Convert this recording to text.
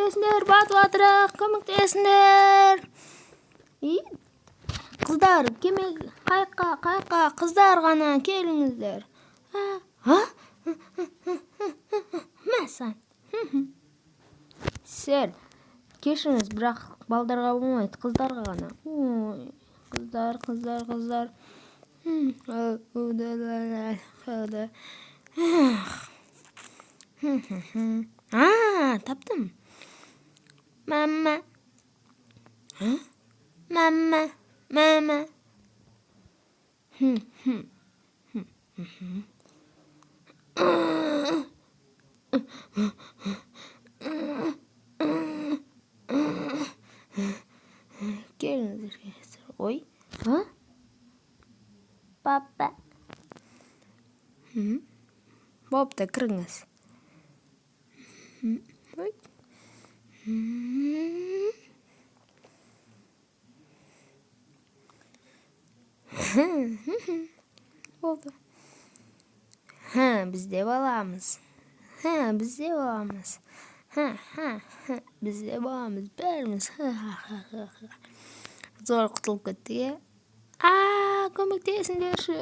Көмектесіңдер, батып жатырық, көмектесіңдер! И қыздар, кеме, қайыққа, қайыққа, қыздар ғана келіңіздер. А? Мә саған. Сэр, кешіріңіз, бірақ балдарға болмайды, қыздарға ғана. Ой, қыздар, қыздар, қыздар. А, таптым. Мама. Мама, мама. Келіңіздер, келіңіздер. Ой, а? Папа. Бопты, кіріңіз. Ой. Болды. Ха, біз де баламыз. Ха, біз де баламыз. Ха, ха, ха, біз де баламыз, бәріміз. Ха, ха, ха, ха, ха. Зор құтылып кеттік, иә? А, көмектесіңдерші.